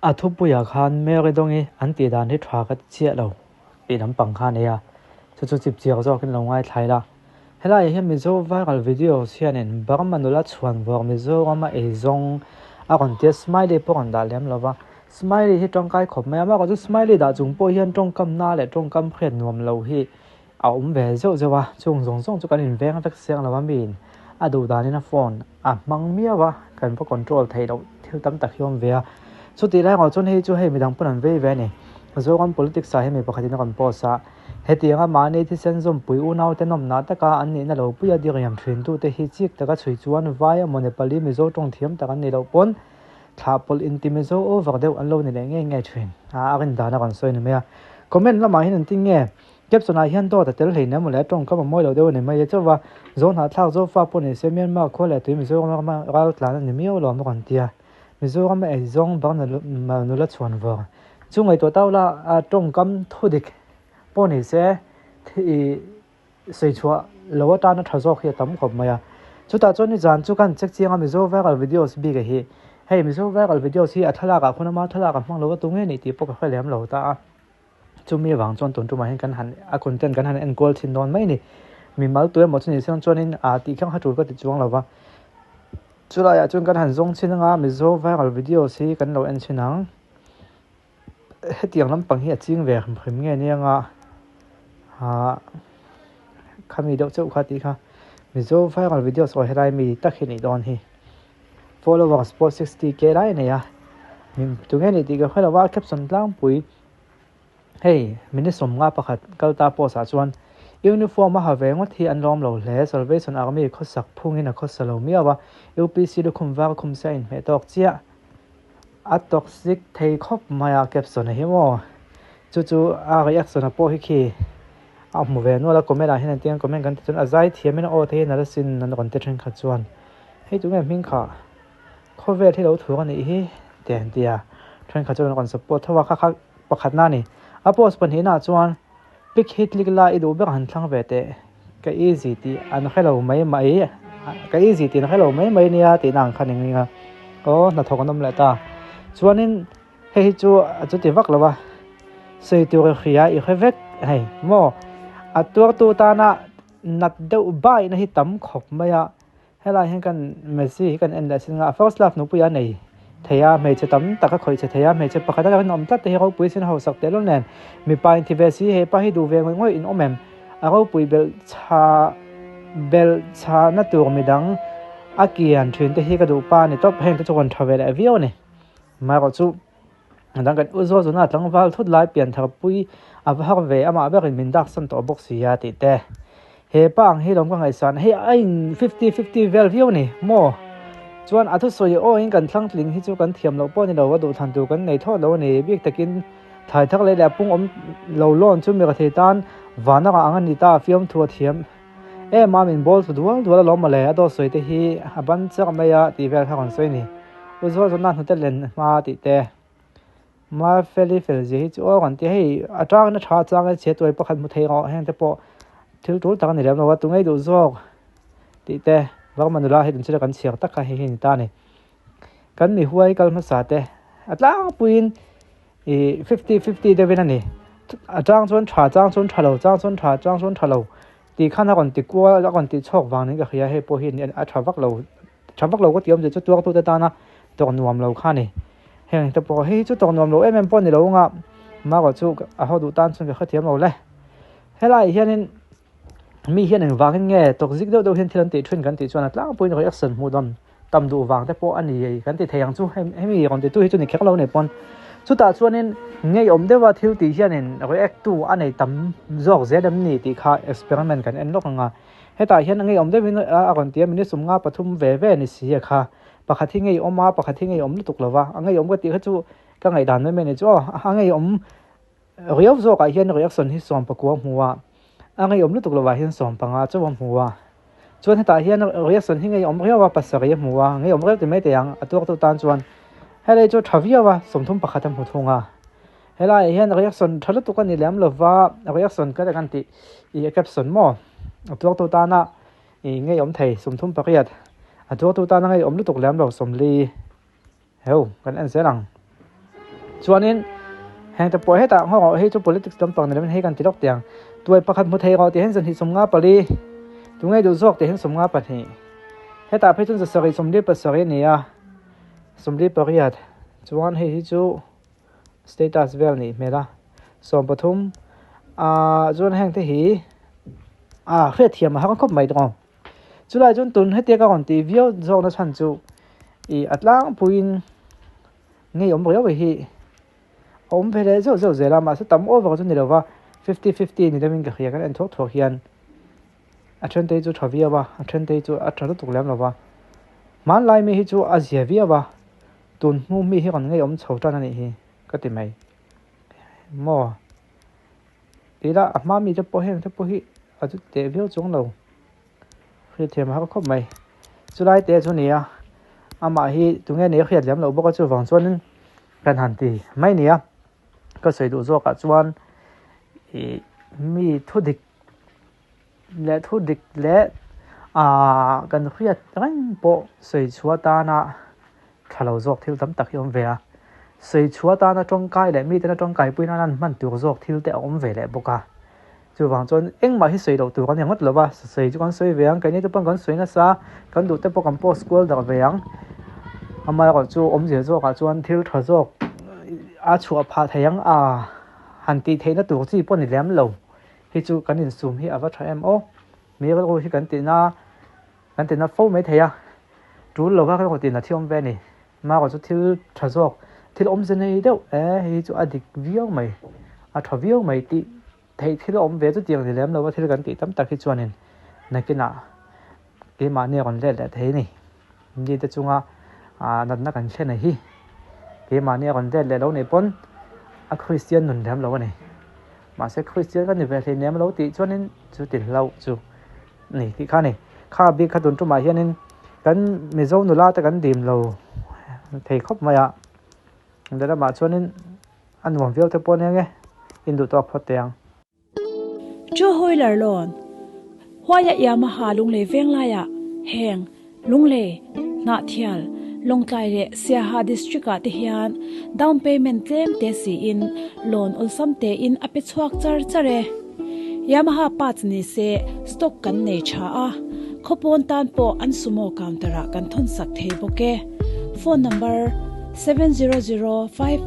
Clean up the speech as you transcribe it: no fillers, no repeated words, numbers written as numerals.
A thupuiah khan Mary Dawngi an tih dan hi tha ka ti chiah lo tih lampang kha a nei a, chu chu chip chiak zawkin lo ngaithla ila. Helaiah hian Mizo viral videos hianin Burma nula chhuan vawr Mizorama eizawng a rawn tia smiley pawh a rawn dah lem lo va, smiley hi tawngkai khawp mai a, amaherawhchu chu smiley dah chung pawh hian tawngkam na leh tawngkam hriat nuam lo hi a awm ve zeuh zeuh a, chung zawng zawng chu kan inveng vek siang lo a miin a duh danin a phone a hmang miau a, kan va control theih loh thil tam tak hi a awm ve a, chutih lai erawh chuan hei chu hei midang pawn an vei ve a ni, Zoram politics ah hian mi pakhatin a rawn post a, hetianga mahni thisen zawmpui unaute nawmnah taka an nihna lo puia diriam thintute hi chik taka chhui chuan vai emaw Nepali Mizo tawng thiam tak an nih loh pawn thlah pawlh inti Mizo over deuh an lo ni leh ngei ngei thin a, a rin dan a rawn sawi ni mai a, comment lamah hian engtin nge Caption ah hian dawt a tel hleinem maw le, tawngkam a mawi lo deuh a ni mai e chauh va, Zohnahthlak Zofa pawh ni se Myanmar khua leh tui Mizoram rama ral tlan a ni miau lo maw kan tia, Mizoram a eizawng bang nula chhuan vawr chu ngaihtuah tau la a tawngkam thudik pawh ni se i sawi chhuah lo atana tha zawk hi a tam khawp mai a, chutah chuan nizan chu kan check chiang a Mizo viral videos bik a hi, hei Mizo viral videos hi a thlalak ah khawn ama thlalak a hmang lo a tu nge nih tih pawh ka hre lem lo ta a. Chumi avang chuan tun tumah hian kan han a content kan han enkual thin dawn mai a ni. Mimal tu emaw chu ni se chuanin aa tih kha kha tul ka ti chuang lo va. Chulaiah chuan kan han zawng chhin anga Mizo viral videos hi kan lo en chhin ang. Hetiang lampang hi a ching ve hrim hrim nge nia anga aa khami deuh chauh kha tih kha Mizo viral videos aw helai mi tak hi nih dawn hi. Followers pawh 60k lai a nei a, tunge nih tih ka hre lo va caption tlangpui hei minute 51 kal ta post ah chuan uniform a ha ve ngawt hi an lawm lo hle Salvation Army khawsak phungin a khawsa lo miau a UPC lukhum var khum se a inhmeh tawk chiah a toxic thei khawp mai a caption a hi maw chu chu a reaction a pawh hi khi a hmu ve nual a comment ah hian an tia comment kan ti chuan a zai thiam in a aw te hi a nalh asin an rawn ti thenkhat chuan. Hei tunge hming kha khawvel hi lo thur a nih hi te an ti a, thenkhat chuan an rawn support tho a, kha kha pakhatna a ni. A post pahnihnaah chuan pic hi click la i duh ber han thlang ve teh, ka easy tih an hre lo mai mai, ka easy tih an hre lo mai mai nia tihna ang kha ni ring a, aw hnathawk an awm leh ta. Chuanin hei hi chu a chuti vak lo a, sawi tur i hria i hre vek hei maw a tuartu tana nat deuh baihna hi tam khawp mai a. Helai hian kan Messi hi kan en leh sin a, first love nupui a nei thei a, hmeichhe tam tak a khawih che thei a, hmeichhe pakhat a rinawm tlat te hi ropui sin hausak teh lul nen mipa in thi ve si hepa hi duh ve ngawih ngawih in awm em? A ropui belh chha belh chha na tur midang a kian thin te hi ka duh pa a ni tawp, heng te chu rawn tha ve leh viau a ni. Amaherawhchu dang kan u zawl zuna tlangval thut lai pian thar pui a va har ve amah berin min dak san tawh bawk si a tih te he pa ang hi lawm ka ngaihsan hei a in fifty fifty vel viau ni maw chuan a thusawi aw in kan thlang tling hi chu kan thiam loh pawh ni lo a duhthlan tur kan nei thawt lo a ni bik takin thlai thar leh leh pung awm lo lawn chu mi rethei tan vana rah ang a ni ta fiamthu a thiam em a min bawl thlu dual dual alawm mawle a dawt sawi te hi a ban chak mai a tih vel kha rawn sawi a ni. U zual zawhna hnute len hma tih te Mafeli fel zia hi chu aw kan ti hei a tangin a tha chang e chhe tuai pakhat hmu thei rawh heng te pawh thil tul tak a ni lem lo a tu ngei duh zawk tih te Burma nula hi tunchhira kan chhiar tak kha hei hi a ni ta a ni kan mi huai kal hmasa te a tlangpuiin ih fifty fifty deuhin a ni a chang chuan tha chang chuan tha lo chang chuan tha chang chuan tha lo tih khan a rawn ti kual a rawn ti chhuak vang niin ka hria hei pawh hi a tha vak lo. Tha vak lo ka ti awm zia chu tuartute tana tawk nuam lo kha a ni. Heng te pawh hei chu tawk nuam lo em em pawh a ni lo anga marawh chu a ho duh tan chuan ka hrethiam lo le. Helaiah hianin mi hian engvangin nge tawk zik deuh deuh hian thil an tih thin kan tih chuan a tlangpuiin reaction hmuh dawn tam duh vang te pawh a ni kan ti thei ang chu hemi rawn titu hi chu ni kher lo nei pawn. Chutah chuanin ngeiawm deuha thil tih hianin react tu a nei tam zawk zel em ni tih kha experiment kan en lawk anga. Hetah hian a ngeiawm deuhin a rawn ti a, minute 53 ve ve a ni si a kha. Pakhat hi ngeiawm a, pakhat hi ngeiawm lutuk lo va, a ngeiawm ka tih kha chu ka ngaihdan mai mai a ni chu aw. A ngeiawm riau zawkah hian reaction hi 19 hmu a, a ngeiawm lutuk lovah hian 15 chauh a hmu a. Chuan hetah hian reaction hi ngeiawm riau a, pasarih a hmu a, ngeiawm riau ti mai teh ang a tuartu tan chuan. Helai chu tha viau a, 31 a hmu thung a. Helaiah hian reaction tha lutuk a ni lem lova, reaction ka kan tih ih caption maw a tuartu tana ih ngeiawm thei 38 a tuartu tana ngeiawm lutuk lem lo 40 heu kan en zel ang. Chuanin heng te pawh hetah nghawngawh hi chu politics lampang ni lovin hei kan ti lawk tiang. Tuai pakhat hmu thei rawh tih hian 254, tunge duh zawk tih hian 52. Hetah phei chuan 7 47 a ni a, 48 chuan hei hi chu status vel nih hmel a, 13 ah chuan heng te hi ah hriatthiam a har khawp mai tawng. Chulai chuan tun hetiang ka rawn tih viau zawkna chhan chu ih a tlangpuiin ngei awm riau hi a awm ve leh zeuh zeuh zel a, mahse tam over chu ni lo va, fifty fifty ni deuhin ka hria kan en thuak thuak hian a then te hi chu tha viau a, a then te hi chu a tha lutuk lem lo va, hmanlai mi hi chu a zia viau a, tun hnu mi hi rawn ngei awm chho tan a nih hi ka ti mai maw tih lah a hma mi te pawh heng te pawh hi a chu teh viau chuang lo. Hriatthiam a har khawp mai. Chulai te chu nia, amah hi tunge nia hriat lem loh bawk a chuvang chuanin kan han ti mai nia. Ka sawi duh zawkah chuan ih mi thu dik leh thu dik leh ah kan hriat reng pawh sawi chhuah atana tha lo zawk thil tam tak hi a awm ve a. Sawi chhuah atana tawngkai leh mite tawngkaipui nana an hman tur zawk thil te a awm ve leh bawk a. Chuvang chuan engmah hi sawi loh tur a ni ngawt lo va, sawi chu kan sawi ve ang, keini te pawh kan sawi nasa, kan duh te pawh kan post kual darh ve ang. Amaherawhchu awmzia zawkah chuan thil tha zawk a chhuah phah thei ang a, han tih theihna tur chi pawh ni lem lo hi chu kan insum hi a va tha em aw. Mi rilru hi kan tihna kan tihna fo mai thei a, tul lova kan rawn tihna thi awm ve a ni. Amaherawhchu thil tha zawk, thil awmze nei deuh e hei hi chu a dik viau mai, a tha viau mai tih Theih thil a awm ve chutiang ni lem lo a thil kan tih tam tak hi chuanin nakinah keimahni a rawn let leh thei a ni. Mite chunga ah natna kan thlen a hi keimahni a rawn let leh lo nih pawn a Kristian nun lem lo a ni. Mahse Kristian ka ni ve hlei nem lo tih chuanin chu ti hlauh chu a ni tih kha a ni. Kha bik kha tun tumah hianin kan Mizo nula te kan dim lo thei khawp mai a, lehlamah chuanin. A nuam viau te pawh nia nge, in duh tawk phawt teh ang. Chu Hoiler lawn, Huaia Yamaha Lunglei venglaiah heng Lunglei, Hnahthial, Lawngtlai leh Siaha District ah te hian down payment tlem te siin loan awlsam tein a pe chhuak char char e. Yamaha parts ni se stock kan nei tha a, khawpawn tan pawh an sumo counter ah kan thawn sak thei bawk e. Phone number, 7005.